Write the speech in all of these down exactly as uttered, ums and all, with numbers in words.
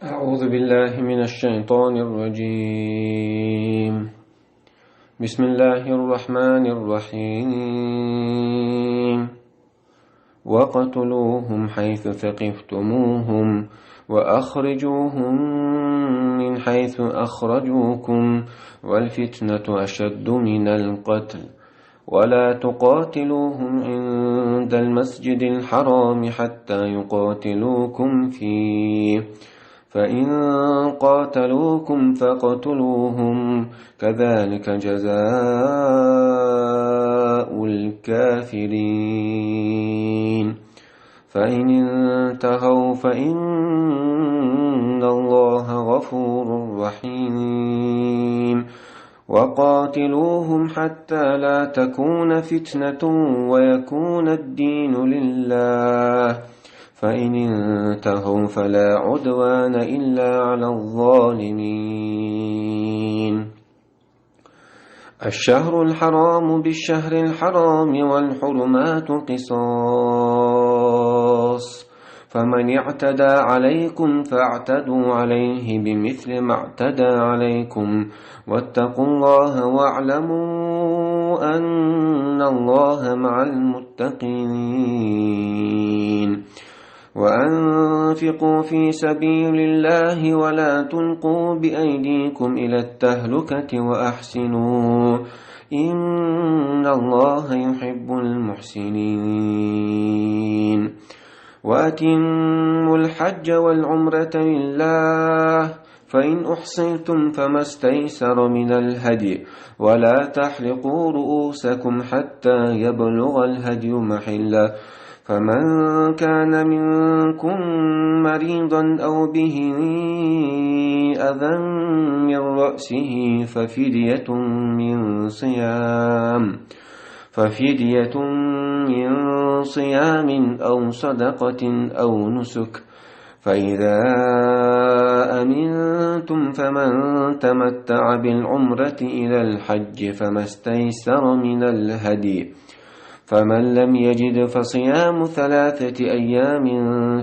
أعوذ بالله من الشيطان الرجيم. بسم الله الرحمن الرحيم. وقتلوهم حيث ثقفتموهم وأخرجوهم من حيث أخرجوكم والفتنة أشد من القتل ولا تقاتلوهم عند المسجد الحرام حتى يقاتلوكم فيه فإن قاتلوكم فاقتلوهم كذلك جزاء الكافرين فإن انتهوا فإن الله غفور رحيم وقاتلوهم حتى لا تكون فتنة ويكون الدين لله فإن انتهوا فلا عدوان إلا على الظالمين الشهر الحرام بالشهر الحرام والحرمات قصاص فمن اعتدى عليكم فاعتدوا عليه بمثل ما اعتدى عليكم واتقوا الله واعلموا أن الله مع المتقين وأنفقوا في سبيل الله ولا تلقوا بأيديكم إلى التهلكة وأحسنوا إن الله يحب المحسنين وأتموا الحج والعمرة لله فإن أحصرتم فما استيسر من الهدي ولا تحلقوا رؤوسكم حتى يبلغ الهدي محله فمن كان منكم مريضا أو به أذى من رأسه ففدية من صيام ففدية من صيام أو صدقة أو نسك فإذا أمنتم فمن تمتع بالعمرة إلى الحج فما استيسر من الهدي فمن لم يجد فصيام ثلاثة أيام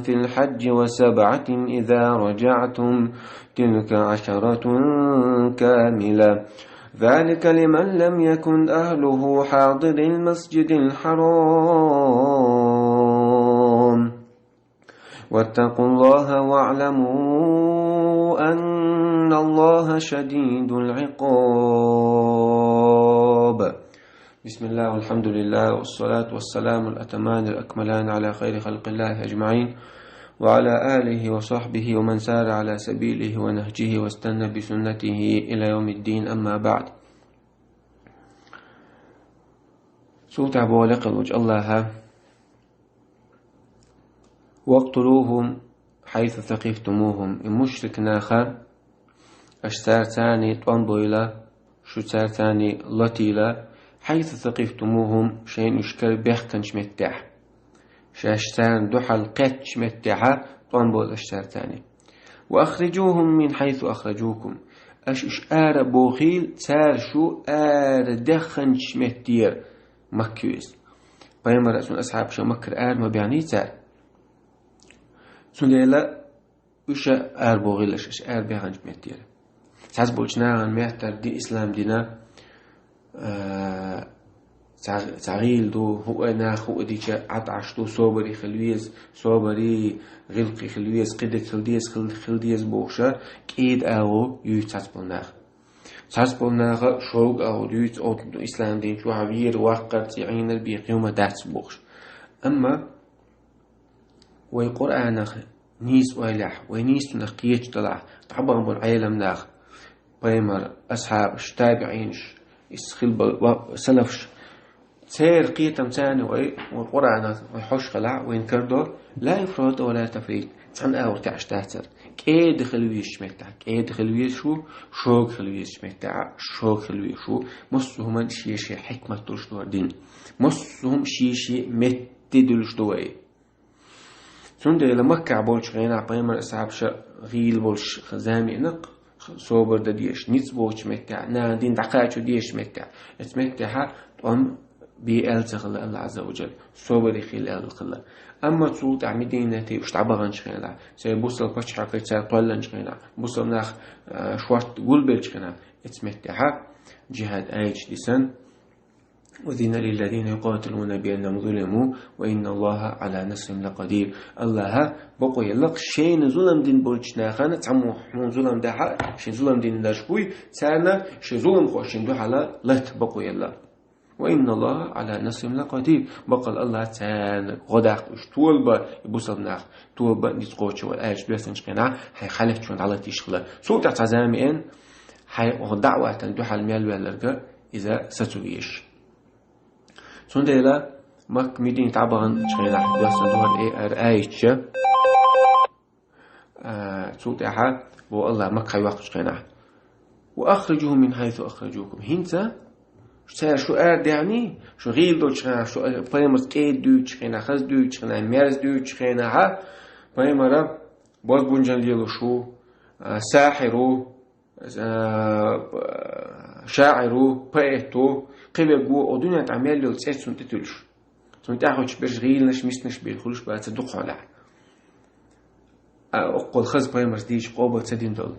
في الحج وسبعة إذا رجعتم تلك عشرة كاملة ذلك لمن لم يكن أهله حاضر المسجد الحرام واتقوا الله واعلموا أن الله شديد العقاب بسم الله والحمد لله والصلاة والسلام الأتمان الأكملان على خير خلق الله أجمعين وعلى آله وصحبه ومن سار على سبيله ونهجه واستنى بسنته إلى يوم الدين أما بعد. Султан бола къалуч Аллаха. واقتلوهم حيث ثقفتموهم. И мушрик наха, аш царцани тӀом бойла, шу царцани лотийла, حيث ثقفتموهم, шайн уш кара бехканча меттехь. Шаьш царна духьал кхеттача меттехьа тӀом бойла аш царцани. وأخرجوهم من حيث أخرجوكم. Аш уш ара бохийла, цара шу ара дехханча меттера Макка юьйс. Пайхамара, цун асхьабаша Маккара ара ма баьхний цара. Цундела уьш а арабохийла аш, аш арабаьхнача меттера. Цхьацца болча нахана меттара ди ислам дина, а, цхьа, цхьа гӀийла ду, хӀуъа нах хӀуъа дича Ӏад Ӏаш ду, собаре хила веза, собаре, гӀиллакхе хила веза, кхидерг хила деза, хила, хила деза бохуша, кӀеда агӀо юьйцу цхьацца болу наха. Цхьацца болу наха шога агӀо юьйцу, оцу ислам дин чохь вера, ваккхар, цӀе Ӏийнар, бен кхин хӀума дац бохуш. Амма вай Къуръанах нийса ойлехь, вай нийса цунах кхеташ далахь, дӀабахана болу Ӏелам нах, пайхамар, асхьабаш, табиӀинаш, иза хила бала ва салафаш, церан кхетам царна вай, вай Къуръанах вай хьош хилахь, вайна карадо, لا إفراط ولا تفريط, цхьана агӀор таьӀаш дацара. КӀеда хила везачу меттехь кӀеда хила везаш ву, шога хила везачу меттехь шога хила везаш ву. Массо а хӀуманна шен-шен хьикмат долуш ду хӀара дин. Массо а хӀума шен-шен метте дуьллуш ду вай. Цундела Маккахь болчу хенахь пайхамар, асхьабаша гӀийла болуш зама еана-кх, собар дан дезаш, ницкъ боцучу меттехь, нахана дин дӀакхачо дезачу меттехь. Оцу меттехьа тӀом бе аьлла ца хилла Алла Ӏазза ва Джалла, собаре хила аьлла хилла. Амма цул тӀаьхьа Мединате уж дӀабаханчу хенахь, церан бусалба пачхьалкхе цара кхоьллинчу хенахь, бусалба нах, а, шортта гулбеллачу хенахь, оцу меттехь а джихӀад аяташ дисина: «أذن للذين يقاتلون بأنهم ظلموا وإن الله على نصرهم لقدير». АллахӀа бакъо елла шайна зулам дина болчу нахана, цхьаммо хьуна зулам дахь а, шен зулам дина дарш буй, царна шен зуламхошна дуьхьал латта бакъо елла. «وإن الله على نصرهم لقدير». Баккъал АллахӀ царна гӀо даккха уьш толабан, и бусалба нах толабан ницкъ кхочуш вара аьлча доьссинчу хенахь, хьайн хьалеччунна дӀалатийша хилла. Цул тӀаьхьа цхьа зама еана, хьайн оха даӀватана дуьхьал мел ваьлларг иза сацо везаш. Цундела Макка Медина дӀабаханчу хенахь доьссина дара э-, ара аяташ. А, цул тӀаьхьа бо АллахӀ Макка хьайоккхучу хенахь: «وأخرجوهم من حيث أخرجوكم». ХӀинца шу цара шу арадехний, шу гӀийла долчу хенахь, шу пайхамарца кӀеда дуьйцучу хенахь, хаза дуьйцучу хенахь, мерза дуьйцучу хенахь, пайхамара бозбунчалла лелош ву, а, сахьир ву, а, шаӀир ву, поэт ву, кхин верг ву, оха дуьнен тӀехь мел йолу цӀе цунна тӀетуьллуш. Цунна тӀаьхьа хӀуьттуш берш гӀийланаш, миснаш бен хуьлуш бац, дукха хьолахь. А, оццул хаза пайхамарца дийцича къобал ца дина долу.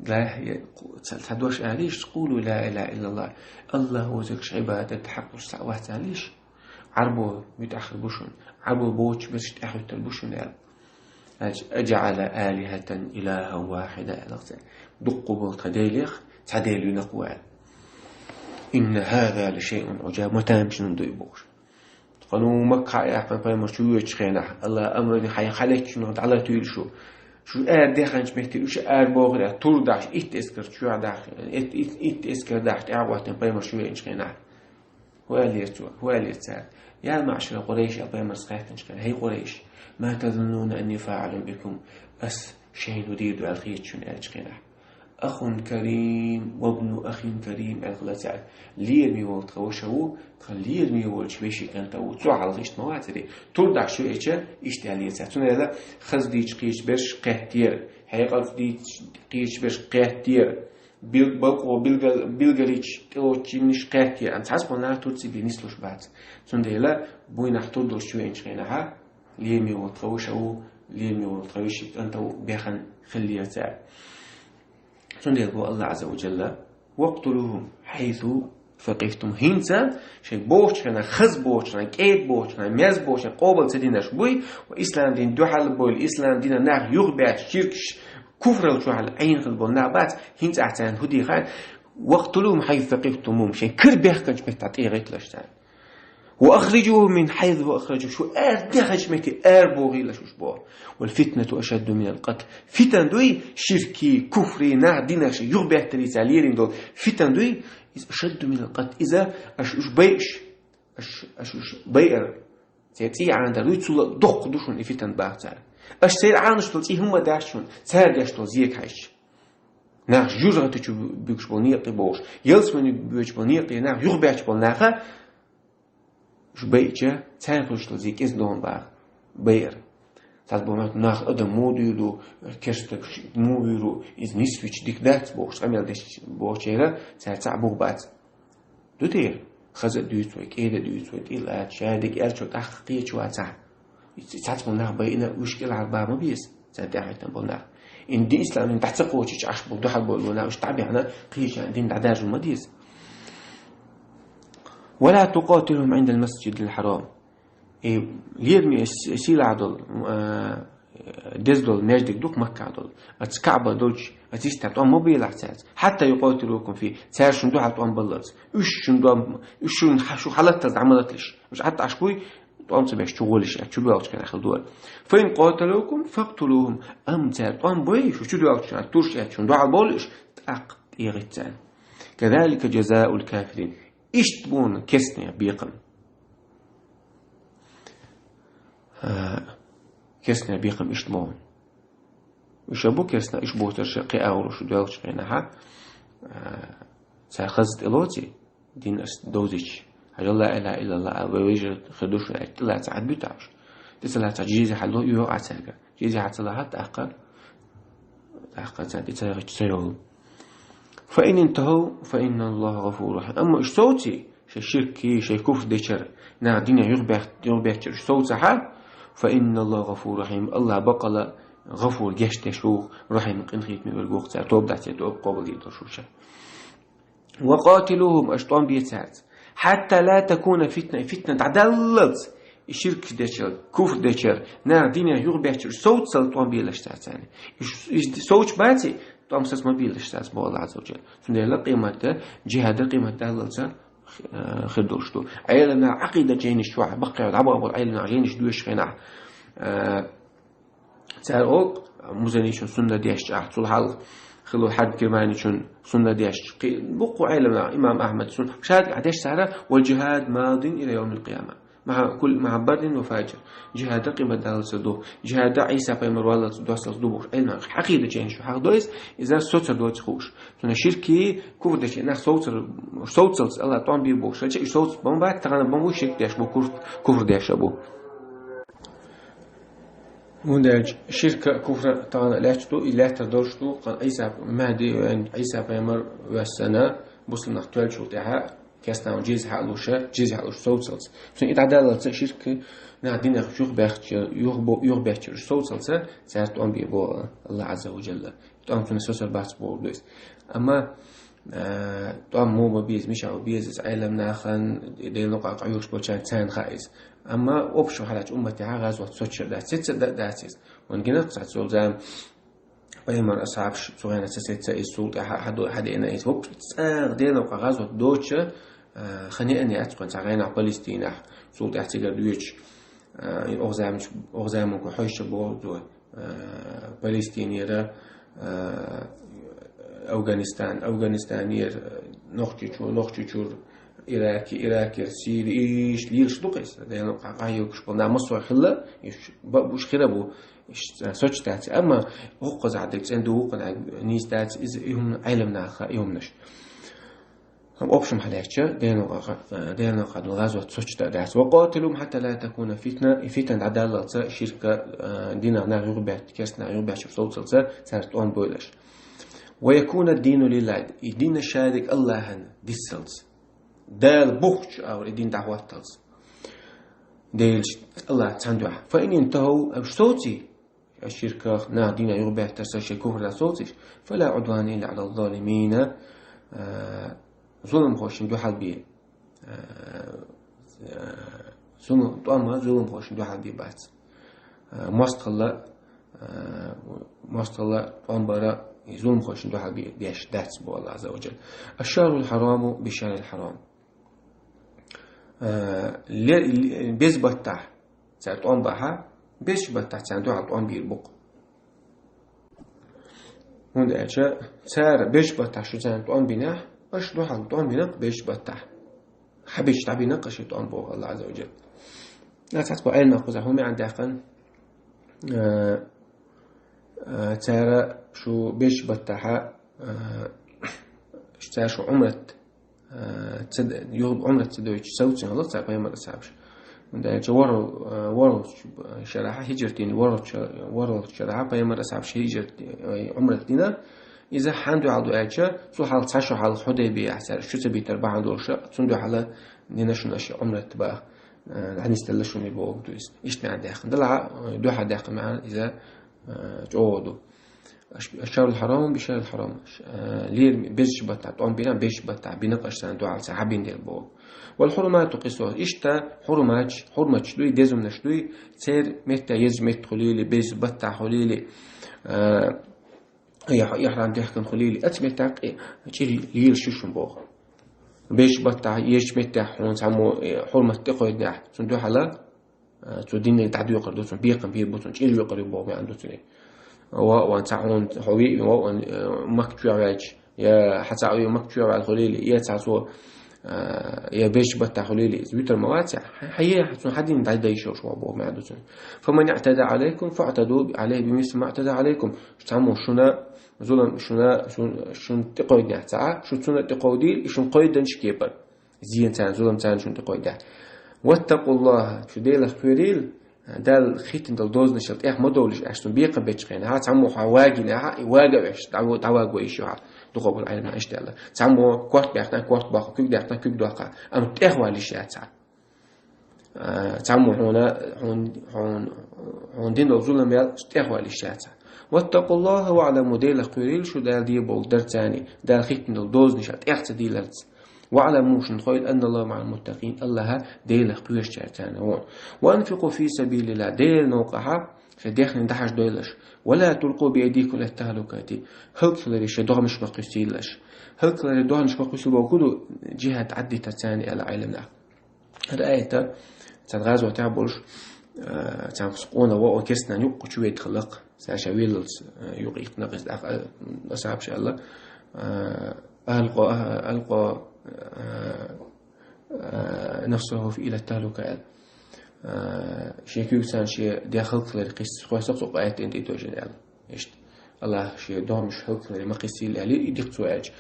Ла, я, ца-, цхьа дош алийша: «قولوا لا إله إلا الله». АллахӀ везарг Ӏибадат хьакъ долуш цхьаъ вац алийша. Ӏарбо муьтӀахь хир бу шуна, Ӏарбо боцучу берш тӀаьхьахӀуьттур бу шуна аьлла. Аьлча: «أجعل آلهة إلها واحدا», аьлла цара. Дуккха болу тхан делех цхьа дела вина-кх ву аьлла. «إن هذا لشيء عجاب», ма тамашийна ду и бохуш. Тхан ву Макка хьа а яьккхина пайхамар чу воьдучу хенахь, АллахӀа амрани хьайн хьалеччунах дӀалатуьйла шу. Шу арадеханчу метте уьш арабохура, тур дахьаш, итт эскар чоьхьа дахьа, ит-, ит-, итт эскар дахьаш тӀаьхьахӀоьттина пайхамар чу веанчу хенахь. ХӀу аьллера цо, хӀу аьллера цара: «يا معشر قريش», аьлла пайхамарца хаьттинчу хенахь: «ХӀей Къурайш, ما تظنون أني فاعل بكم», ас шайна хӀун дийр ду аьлла хета шуна аьллачу хенахь. «أخ كريم وابن أخ كريم», аьлла хилла цара. Лераме волу тхан ваша ву, тхан лераме волчу вешин кӀант а ву. Цо хьалха иштта ма вацара. Тур дахьаш шу эча, иштта аьллера цара. Цундела хаза дийцича кхечу берш кхеттера, хьекъалца дийцича кхечу берш кхеттера. Бил-, балкъо билгал-, билгалича тӀелоцучу жиманаш кхеттера. Амма цхьацца болу нах тур ца бен нислуш бац. Цундела буйнахь тур долуш чу веанчу хенахь, лераме волу тхан ваша ву, лераме волу тхан вешин кӀант а ву, бехна хиллера цара. Цундела боху АллахӀ Ӏазза ва Джалла: «واقتلوهم حيث ثقفتموهم». ХӀинца шайн бохучу хенахь, хаза бохучу хенахь, кӀеда бохучу хенахь, мерза бохучу хенахь къобал ца динарш буй, ва ислам дин дуьхьал бевлла, ислам динан нах юхабаьхча, ширкаш, куфрал чохь Ӏийна хилла болу нах бац, хӀинца ахь царна хӀун де хаьа? «واقتلوهم حيث ثقفتموهم», шайн кара бехканчу меттехь тӀегӀийталаш царна. «وأخرجوهم من حيث أخرجوكم», шу арадеханчу метте арабохийлаш уьш боху. «والفتنة أشد من القتل». Фитан дуй, ширки, куфри, нах динах шайн юхабеттарийца лерина долу фитан дуй, иза «أشد من القتل», иза аша уьш байъаш, аша, аша уьш байъар, церан цӀий Ӏанадар дуй, цул а доккха ду шуна и фитан баха цара. Аша церан Ӏанаш долу цӀий хӀумма дац шуна, цара деш долу зека хьаьжча. Нах жужагӀати чу буьгуш болу некъий бохуш, ялсамане боьдуш болу некъий, нах юхабаьхча болу наха, уьш байъича, царна хуьлуш долу зе кӀезиг догӀун баха, байъар. Цхьацца боху нах, адам муха дуьйр ду, керстаг муха вуьйр ву, иза нисвича дика дац бохуш, къамел деш бохучеран, цара цхьаъ бух бац. Ду те, хаза а дуьйцу вай, кӀеда а дуьйцу вай, тӀе а лаьцна, шадерг аьллачо тӀаккха кхечу вацахь. Цхьацца болу нах байина, уьш кӀелхьарбан ма беза, царна тӀаьхьахӀиттина болу нах. Ин дин ислам дин дӀа ца кхочийча Ӏаш болу, дуьхьал болу нах уьш дӀабаьхьна, кхечу дин дӀадаржо ма деза. «ولا تقاتلوهم عند المسجد الحرام». И лераме с-, сийлахь долу, а, деза долу маьждиг ду-кх Маккахь долу. Аца Каъба долчу, аца йистехь тӀом ма белахь цаьрца. «حتى يقاتلوكم فيه». Цара шуна дуьхьал тӀом баллалц. Уьш шуна тӀом, уьш шуна ха-, шу хьалатталц дӀа ма латалаш. Уьш Ӏад Ӏаш буй, тӀом ца беш чу гӀолаш, аьлла, чу боьлхучу хенахь хила дора. «فإن قاتلوكم فاقتلوهم». Амма цара тӀом бой, шу чу доьлхучу хенахь турш, аьлла, шуна дуьхьал бовла уьш, тӀаккха тӀегӀийта царна. «كذلك جزاء الكافرين». Иштта бу-кх керстанех бекхам. А, керстанех бекхам иштта бу-кх. Уьш а бу керстанех, уьш боцурш а кхин агӀор шу доьлхучу хенахь, а, цара хаза тӀелоций, дин аша довзийча. Хьажал, ла илаха иллаллах, а, вай вежарий хир ду шуна аьлча, тӀелаца Ӏад буьту ахь уьш. ТӀе ца лаьцахь, жизья хьалла, йоьгӀа цаьрга. Жизья хьа ца лахь, тӀаккха, тӀаккха царна тӀе ца яхийтича ца йовла. «فإن انتهوا فإن الله غفور رحيم». Амма уьш совций, шайн ширк, шайн куфр дечар, нах динах юхабехт-, юхабехчар уж совцахьа, فإن الله غفور رحيم, Аллах бакъала гъафур, гешт деш ву, рахим, къинхетаме верг ву цар, тоба дацар, тоба къобалдийр шу шун. وقاتلوهم, аша тӀом бе царца. حتى لا تكون فتنة, фитна дӀадаллалца, и ширк дечар, куфр дечар, нах динах юхабехчар уж совцалца тӀом белаш царца. И ш-, и совцаш баций, тӀом саца ма белаш царца, боху Аллах Азза ва Джалла. Цундела къематди, джихӀади къематди даллалца, э, хир долуш ду. Ӏеламнаха Ӏакъидат жайнаш чохь, баккхий дӀабахабар Ӏеламнаха жайнаш доьшучу хенахь, э, цара олу, Музаничун суннат деш чӀагӀ, цул хьалха хилла Хьарб Кирманичун суннат деш, кхи-, боккху Ӏеламнаха, имам Ахьмад суннат, шадерг деш цара, والجهاد ماض إلى يوم القيامة. مع كل، مع بر وفاجر. ДжихӀад къематдаллалца ду. ДжихӀад Ӏийса пайхамар валлалца доссалц ду бохуш. Ӏеламнаха Ӏакъидат жайнаш чохь хьахдо иза, иза соцур доцу хууш. Цундела ширки, куфр дечу нах совцар, совцалц Аллах тӀом бе бохуш. Аьлча, и совцар бан бац, тахана бан бу ширк деш бу, куфр, куфр деш бу. ХӀунда аьлча ширка, куфра тахана лаьтташ ду, и лаьттар долуш ду, кхана Ӏийса, Махьди вен, Ӏийса пайхамар ваьссана, бусулба нах тоьллачул тӀаьхьа, кестан джизья хьалуша, джизья хьалуш совцалц. Цуьнан и дӀадаллалца ширк, нах динах юхабехча, юхабо-, юхабехча уж совцалца, цара тӀом бе боху Аллах Азза ва Джалла. ТӀом цунна соцур бац боху ду иза. Амма, э, тӀом муха бан беза, мичахь бан беза, иза Ӏеламнахана, Делан къа-, къа юьйхуш болчарна царна хаьа иза. Амма общем хьалаьцча умматехьа гӀазот соцуш дац, сецца да-, дац иза. Вайн гина цхьацца йолу зама, пайхамар асхьабаш цу хенахь ца сецца иза, цул тӀаьхьа хьадо-, хьадеана иза. ХӀокху цӀагӀа Делан къа гӀазот доцуш, а, хан еана яц кхуьнан цхьа гӀенах Палестинехь, цул тӀаьхьа цигара доьдуш, а, и оха заманчу, оха заманчу хьоьжучу боху, а, Палестинера, а, Афганистан, Афганистанера, Нохчийчу-, Нохчийчуьра, Ираки, Иракера, Сири, иштта лелаш ду-кх иза. Делан къа-, къахьоьгуш болу нах массо а хилла, уьш ба-, уьш хир бу, уьш соцуш дац. Амма хӀокхузахь дерг цӀена ду, хӀокхунах нийса дац, иза и хӀума Ӏеламнаха хаьа и хӀуманаш. Амма общем хьалаьцча, Делан къа-, Делан къа долу гӀазот соцуш дац. وقاتلوهم حتى لا تكون فتنة, и фитна дӀадаллалца, ширка, а, динах нах юхабетта, кестнах юхабетташ совцалца, цара тӀом бойла аша. ويكون الدين لله, и дин шадерг Аллахьана диссалц. Дала бухучу агӀор и дин дӀахӀотталц. Делаца Аллах цхьана дуьхьа. فإن انتهوا, уьш совций, ширках, нах динах юхабеттарца, шайн куфрах совцийша, فلا عدوان إلا على الظالمين, а, зуламхошна дуьхьал бен, а, а, зулам-, тӀом зуламхошна дуьхьал бен бац. А, мостагӀалла, а, мостагӀалла тӀом бара, и зуламхошна дуьхьал бен деш дац, боху Аллах Азза ва Джалла. الشهر الحرام بشهر الحرام. А, ле-, ле-, беза баттахь цара тӀом бахьа, безачу баттахь царна дуьхьал тӀом бийр бу-кх. ХӀунда аьлча цара безачу баттахь шу царна тӀом бинехь, аша дуьхьал тӀом бина-кх безачу баттахь. Хьабечу дӀабина-кх аша тӀом, боху Аллах Азза ва Джалла. Аса цхьацца Ӏеламнаха кхузахь хӀун маьӀна даьккхина? А, а, цара шу безачу баттахьа, а, цара шу Ӏумрат, а, ца д-, юха Ӏумрат ца дойтуш совцина хилла цара пайхамар асхьабаш. ХӀунда аьлча ворхӀал-, а, ворхӀалгӀачу шарахьа хӀиджрат дина, ворхӀалгӀачу ша-, ворхӀалгӀачу шарахьа пайхамар асхьабаш хӀиджрат, ой, Ӏумрат дина. Иза хьан дуьхьал ду аьлча, цул хьалха цхьа шо хьалха Хьудайбияхь цара шу ца бийтар бахьана долуш, цунна дуьхьал дина шуна аша Ӏумрат баха, а, дӀанисделла шуна бохург ду иза. Иштта маьӀна даьккхина. Делахь а, дуьхьал даьккхина маьӀна иза, а, чӀогӀа ду. Аш-, الشهر الحرام بشهر الحرام. Ш-, а, лер-, безачу баттахь тӀом бина, безачу баттахь бина-кх аша царна дуьхьал, цара хьабина дела боху. والحرمات قصاص. Иштта хьурматаш, хьурматаш дуй, дезамнаш дуй, церан меттехь езачу метта хуьлийла, безачу баттахь хуьлийла, а, я-, яхьрам дехкина хуьлийла, оцу меттехь кхин чӀир лелаш ю шуна боху. Безачу баттахь, езачу меттехь хьуна цхьаммо, э, хьурмат тӀекхойдинехь, цунна дуьхьал, э, цо диннарг дӀадоькхур ду, цунна бекхам бийр бу, цунна чӀир йоькхур ю боху маьӀна ду цуьнан. Ва, ван цхьа хьуна хьо виъ, ва, ван, э, Макка чу ваьлча, я хьан цхьа а виъ Макка чу ваьлла хуьлийла, я цхьа цо, э, я безачу баттахь хуьлийла, иза вуьтур ма вац, хьан, хьан е, цунна хьан дин дӀадайша йолуш ван боху маьӀна ду цуьнан. فمن اعتدى عليكم فاعتدوا عليه بمثل ما اعتدى عليكم. Цхьаммо шуна зулам, шуна, шун-, шуна тӀекхойдинехь цхьа, шу цунна тӀекхойдийла, и шуна кхойданчу кепара. Зен царна, зулам царна шуна тӀекхойдехь. واتقوا الله, шу Делах кхерийла, Дала хӀиттина долу дозанашал тӀех ма довлуш аьлча, цунна бекхам бечу хенахь, цхьаммо хьан вагийна хьа, и вага а веш, дӀаво-, дӀаваго йиш ю хьа, дукхахболу Ӏеламнаха иштта аьлла. Цхьаммо корта баьхна, корта баккха, куьг даьхна, куьг доккха, амма тӀех вала йиш яц хьа. А, цхьаммо хьуна, хьуна, хьуна, хьуна дина долу зулам ял тӀех вала йиш яц хьа. «واتقوا الله واعلموا», Делах кхоьрийла шу, Дала дийр болу дарца, Дала хӀиттина долу дозанашал тӀех ца дийларца. «واعلموا», шуна хойла, «أن الله مع المتقين», Аллахь Делах кхоьручаьрца ву. «وأنفقوا في سبيل الله», Делан новкъахь шайн дехнийн дӀахьаждойла аша. «ولا تلقوا بأيديكم إلى التهلكة», хӀаллакьхиларе шайн догӀмаш ма кхуьссийла аша. ХӀаллакьхиларе догӀмаш ма кхуьссийла бохург хӀун ду? Джихад Ӏадитарца аьлла Ӏеламнаха. ХӀара аят, цхьана гӀазотехь болуш, а, цхьана къона вао керстанан юкъа чу ведда хиллакх, ша веллалц, а, юкъа итт накъис дакъа, а, асхьабаша аьлла, а, «ألقى، ألقى، а, а, نفسه إلى التهلكة», аьлла. А, шен куьйгацарна шен дегӀ хӀаллакьхиларе кхуьссуш, хьоьсу цу аятан тӀе тоьжина аьлла. Иштта. Аллахь шен догӀмаш хӀаллакьхиларе ма кхуьссийла аьлла, и дика цо аьлча.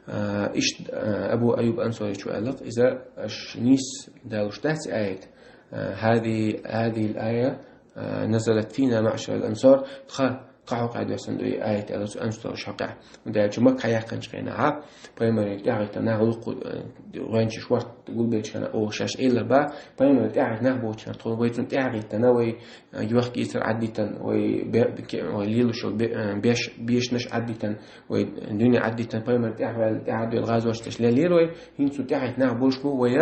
А, иштта, а, Абу Айюб Ансаричо аьллакх, иза аша нийса далуш дац аят. А, «هذه، هذه الآية، а, نزلت فينا معشر الأنصار», тха, тха хьокъехь доьссина ду и аят аьлла, цу ансараш хьокъехь. ХӀунда аьлча Макка хьаяьккхинчу хенахь, пайхамарна тӀаьхьахӀиттина нах гӀуллакх, а, гӀоьнчаш ворта гулбеллачу хенахь, оха шаьш элира бах, пайхамарна тӀаьхьахӀиттина нах болчу хенахь, тхуна вай цунна тӀаьхьахӀиттина, вай, а, йохк-эцар Ӏаддитина, вай бе-, бе-, вай лелаш йолу бе-, а, беш-, бешанаш Ӏаддитина, вай дуьне Ӏаддитина, пайхамар тӀаьхьаваьлла, тӀаьхьа а доьлла гӀазоташ деш лелийра вай, хӀинца цунна тӀаьхьахӀитта нах болуш бу вай,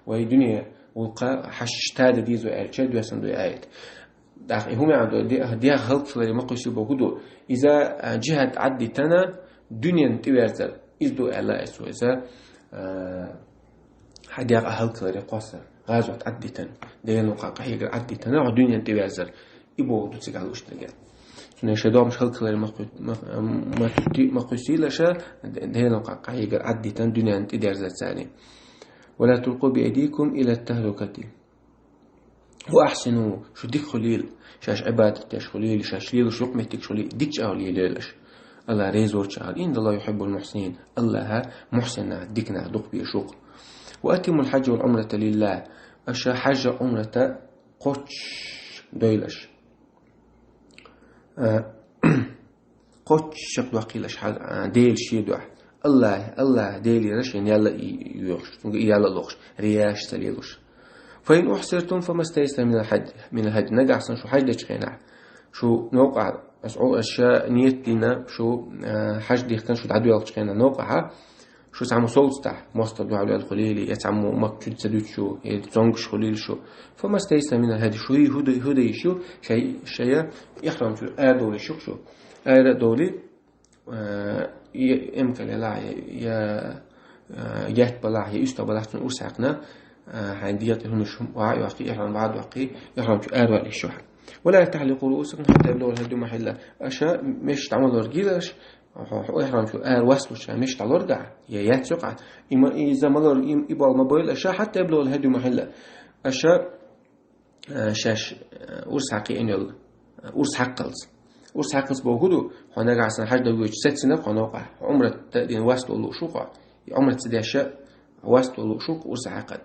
вай дуьне гӀуллакха хьашташ тада деза аьлча, доьссина ду аят. ТӀаккха и хӀун маьӀна ду, де-, дегӀ хӀаллакьхиларе ма кхуьссийла бохург хӀун ду? Иза, а, джихад Ӏаддитина, дуьненна тӀеверзар. Иза ду аьлла аьлла цо иза, а, хьан дегӀ а хӀаллакьхиларе кхоссар. ГӀазот Ӏаддитина, Делан новкъахь къахьегар Ӏаддитина, хьо дуьненна тӀеверзар. И бохург ду цигахь луш дерг. Цундела шайн догӀмаш хӀаллакьхиларе ма кху-, ма, ма, ма кхуьссийла аша, Делан новкъахь къахьегар Ӏаддитина, дуьненна тӀедерзарца. «ولا تلقوا بأيديكم إلى التهلكة». «وأحسنوا», шу дика хуьлийла, шаьш Ӏибадат деш хуьлийла, шаьш лелаш юкъаметтигаш хуьлийла, дикачу агӀор лелийла аша. Аллахь реза волчу агӀор. «إن الله يحب المحسنين», Аллахь мухьсин нах, дика нах дукха безаш ву-кх. «وأتموا الحج والعمرة لله», аша хьажа, Ӏумрата кхоччуш дойла аша. А, кхоччуш доккхийла аша хьа-, а, Дела шен дуьхьа. Аллахь, Аллахь Делера шайна ял а йоьхуш, цуьнга и ял а лохуш, рияш ца лелуш. «فإن أحصرتم فما استيسر من الهدي، من الهدي». Нагахь санна шу хьаж дечу хенахь, шу новкъахь, ас Ӏу-, ас ша нийят дина, шу, а, хьаж дихкина шу дӀадоьлхучу хенахь новкъахь, шу цхьаммо совцадахь, мостагӀ дуьхьал ваьлла хуьлийла, я цхьаммо Макка чу ца дуьтуш шу, я цомгуш хуьлийла шу. «فما استيسر من الهدي», шу хӀу-, хӀу-, хӀу дан йиш ю, шай-, шайна ихьрам чуьра арадовла йиш ю-кх шу. Ара а довлий, а, я эмкал ялахь, я, я, а, гетта балахь, я уьстагӀ балахь, цунна урс хьаькхна, а, хьайн дегӀа тӀера хӀуманаш хӀума а йоккхий, ихьрам а доккхий, ихьрам чуьра аравала йиш ю хьан. «ولا تحلقوا رؤوسكم حتى يبلغ الهدي محله». Аша мешаш дӀа ма лоргийла аша, хьо, хьо ихьрам чуьра араваьлча мешаш дӀалоргахь, я яц йоккхахь, и ма, иза ма лорг-, и, и болх ма бойла аша, «حتى يبلغ الهدي محله». Аша, а, шаьш, а, урс хьакхиъна йолу, а, урс хьаккхалц. Урс хьаккхалц бохург хӀун ду, хьо нагахь санна хьаж дан воьдуш сецнарг хьо новкъахь, Ӏумрат дина васт волу лууш ву хьо. И Ӏумрат ца деш а васт волу лууш ву-кх урс хьаккхалц.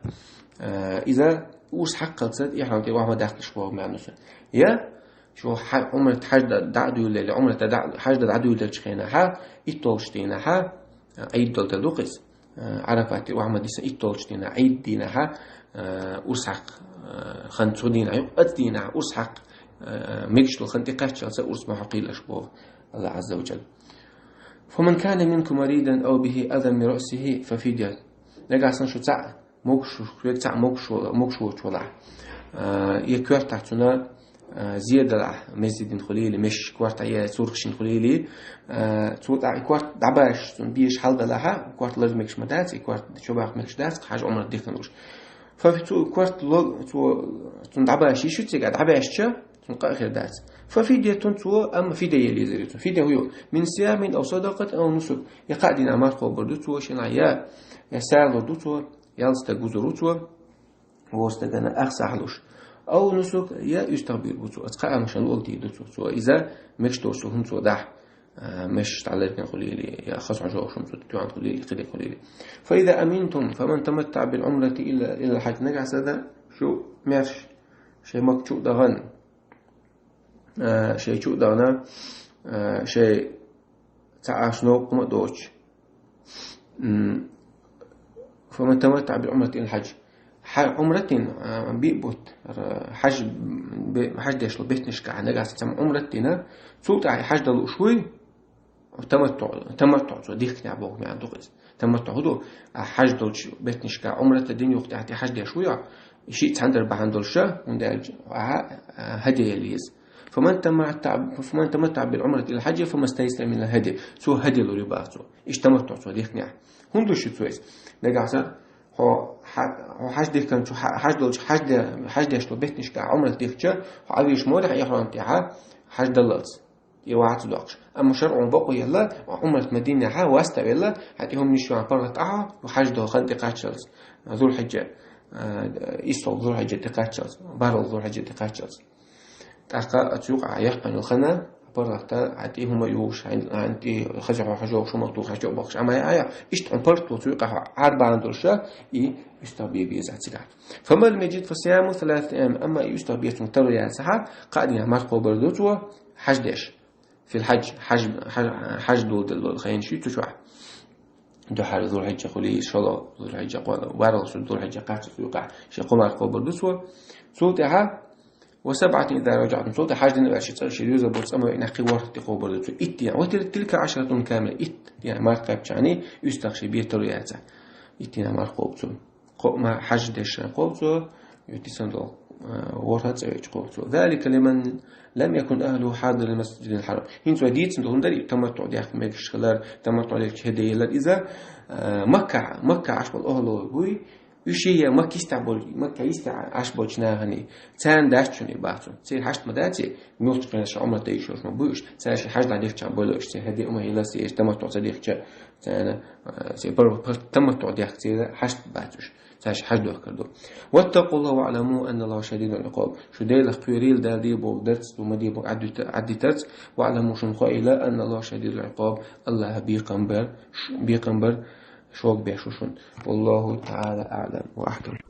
А, иза урс хьаккхалц ихьрам тӀера охьа ма даккхалаш боху маьӀна ду цуьнан. Я, шу хьа-, Ӏумрат хьаж дан дӀа а дуьйладелла, Ӏумрат дӀа-, хьаж дан дӀадуьйладелчу хенахь, итталгӀачу дийнахь, а, Ӏийд долу де ду-кх иза. А, Ӏарафат охьа ма дисса, итталгӀачу дийнахь, Ӏийд дийнахь, а, урс хьакха, а, хан цу дийнахь ю-кх, оцу дийнахь урс хьакха, а, мегаш долу хан тӀекхаччалца урс ма хьакхийла аша боху Аллахь Ӏазза ва Джалла. «فمن كان منكم مريضا أو به أذى من رأسه ففدية». Нагахь санна шу цхьаъ могуш, шуьга цхьаъ могуш вола-, могуш воцуш валахь. А, я коьртахь цуьнан, а, зе далахь, мезза дина хуьлийла, мешаш коьртахь я сурхаш йина хуьлийла, а, цо тӀаккха и коьрта дӀабашаш, цунна безаш хьал далахь, коьрта лаза мегаш ма дац, и коьрта чу баккха мегаш дац, хьаж Ӏумрат дихкина лууш. Фа-, цо коьрта ло-, цо, цунна дӀабаша йиш ю цигахь, дӀабаьшча, цунна къа а хир дац. «ففدية», цо, амма фидя елийла езар ю цунна. Фидя хӀун ю? «من صيام أو صدقة أو نسك». Я кхаа дийнахь марха кхобур ду цо шинахь, я, я сагӀа лур ду цо, ялх стаг вузур ву цо, вовшах стагана ах сагӀа луш. «أو نسك», я уьстагӀ бийр бу цо, оцу кхаамашна луъург дийр ду цо. Цо иза мегаш доцу хӀума цо дахь, а, мешаш дӀалергина хуьлийла, я хаза хьожа хӀума цо тоьхна хуьлийла, кхидерг хуьлийла. «فإذا أمنتم فمن تمتع بالعمرة إلى، إلى الحج». Нагахь санна шу маьрша шайн Макка чу а дахана, Э, шоай чу а дахана, э, шоай цхьа Ӏаш новкъа хӀума а доацаш. М, فمن تمتع بالعمرة إلى الحج. Хьа-, Ӏумрат дина, а, биъ бутт, р-, хьаж бе-, хьаж деш долча беттанашка нагахьа санна цхьа Ӏумрат дина, цул тӀехьагӀа хьаж дала лууш вуй, таматтуӀ, таматтуӀ цо дихкинехь боху маьӀна ду-кх иза. ТаматтуӀ хӀун ду? А хьаж долча беттанашка Ӏумрат дина юха тӀехьа хьаж деш вуй хьо, и шиъ цхьана дар бахьана долуш, хӀунда аьлча, а, а, хӀадий яла еза. فمن تمتع، فمن تمتع بالعمرة إلى الحج فما استيسر من الهدي. Цо хӀади лур ю бах цо. Иштта таматтуӀ цо дихкинехь. ХӀунда луш ю цо иза? Нагахьа санна хьо хьа-, хьо хьаж дихкинчу хьа-, хьаж долчу хьаж де-, хьаж деш долу беттанашка Ӏумрат дихча, хьо Ӏа везаш ма ву ихьрам тӀехь хьаж даллалц, и вац доккхуш. Амма шарӀо бакъо елла, Ӏумрат Мадинехь васта а велла, хьан тӀе хӀуманаш юьйхина паргӀат Ӏа хьо, хьаж доху хан тӀекхаччалц, Зулхьиджа, а, иссалгӀа Зулхьиджа тӀекхаччалц, бархӀалгӀа Зулхьиджа тӀекхаччалц. ТӀаккха оцу юкъахь яьккхина йолу хан, паргӀатта, хьан тӀе хӀума юьйхуш, хьан, хьан тӀе хаза хьо хьажа йогӀуш, хӀума тухуш хьан чу а боккхуш, амма яа, иштта хьуна паргӀато цу юкъахь хьо Ӏар бахьана долуш, и уьстагӀ бе беза цигахь. فمن لم يجد فصيام ثلاثة أيام. Амма и уьстагӀ бе цунна таро яцахь, кхаа дийнахь марха кхобур ду цо, хьаж деш. في الحج, хьаж, хьаж, хьаж доладелла долу хенаш ю цу чохь. Дуьххьара Зулхьиджа хуьлий, шолгӀа Зулхьиджа, кхо-, бархӀалгӀа Зулхьиджа кхаччалц юкъахь шен кхо марха кхобур ду цо. Цул тӀаьхьа, وسبعة إذا رجعتم, цул тӀаьхьа хьаж дина ваьлча, цӀа шен доьзал болчу цӀа ма веънехь кхин ворхӀ тӀе кхобур ду цо. Итт дийнахь, وتلك عشرة كاملة, итт дийнахь марха кхаьбча, иштта шен бен таро яцахь. Итт дийнахь марха кхобу цо. Кхо-, ма-, хьаж деш кхобу цо, юьтисан долу, а, ворхӀ цӀа веъча кхобу цо. ذلك لمن لم يكن أهله حاضري المسجد الحرام. ХӀинца вай дийцина долу хӀума дара, и таматтуӀ дехка мегаш хилар, таматтуӀ дехча хӀади ялар иза, а, Макка, Макка Ӏаш болу охӀла буй, уьш я Макка йистехь болу, Макка йистехь Ӏаш болчу нахана, царна дац шуна и бах цо. Церан хьашт ма дац и, муьлххачу хенахь Ӏумрат деш йолуш ма буй уьш, цара шен хьаж дӀадихча болу уьш, церан хӀади а ма яллалц, уьш таматтуӀ ца дихча, царна, а, церан пар-, пар-, таматтуӀ дехка церан хьашт бац уьш. Цаьрши хьаж дохкар ду. واتقوا الله واعلموا أن الله شديد العقاب. Шу Делах кхоьрийла, Дала де бохург дарца, ду ма де бохург Ӏаддита-, Ӏаддитарца. واعلموا, шуна хоийла, أن الله شديد العقاب. АллахӀ бекхам бар, ш-, бекхам бар, шога беш ву шуна. والله تعالى أعلم وأحكم.